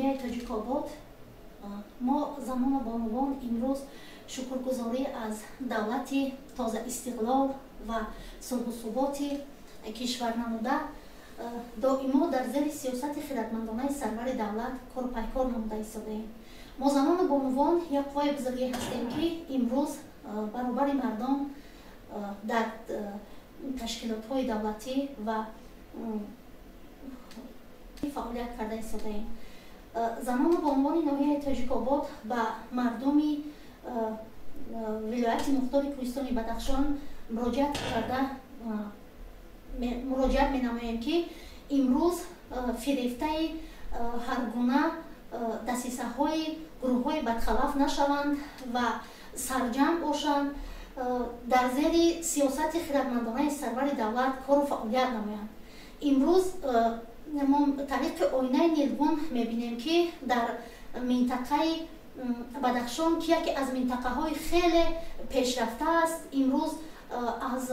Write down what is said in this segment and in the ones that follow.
ноҳияи Тоҷикобод, мо, занону бонувон, имрӯз шукргузорӣ аз давлати тозаистиқлол ва сулҳу суботи кишвар намуда, доимо дар зери сиёсати хиратмандонаи сарвари давлат кору пайкор намуда истодаем. Мо, занону бонувон, як қувваи бузурге ҳастем, ки имрӯз баробари мардон дар ташкилотҳои давлатӣ ва фаъолият карда истодаем. Занону бонувони ноҳияи Тоҷикобод ба мардуми вилояти мухтори Кӯҳистони Бадахшон муроҷиат карда муроҷиат менамоем, ки имрӯз фирефтаи ҳар гуна дасисаҳои гурӯҳҳои бадхалаф нашаванд ва сарҷамъ бошанд, дар зери сиёсати хиратмандонаи сарвари давлат кору фаъолият намоянд. Имрӯз мо тариқи оинаи нилгун мебинем, ки дар минтақаи Бадахшон, ки яке аз минтақаҳои хеле пешрафта аст, имрӯз аз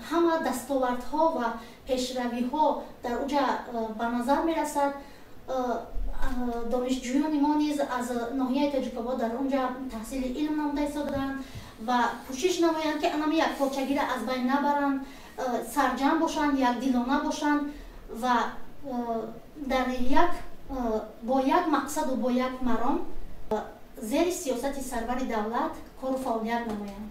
ҳама дастовардҳо ва пешравиҳо дар уҷа ба назар мерасад. Донишҷӯёни мо низ аз ноҳияи Тоҷикобод дар он ҷа таҳсили илм намуда истодаанд ва кӯшиш намоянд, ки анами якпорчагиро аз байн набаранд, сарҷамъ бошанд, якдилона бошанд ва дар як бо як мақсаду бо як маром зери сиёсати сарвари давлат кору фаъолият намоянд.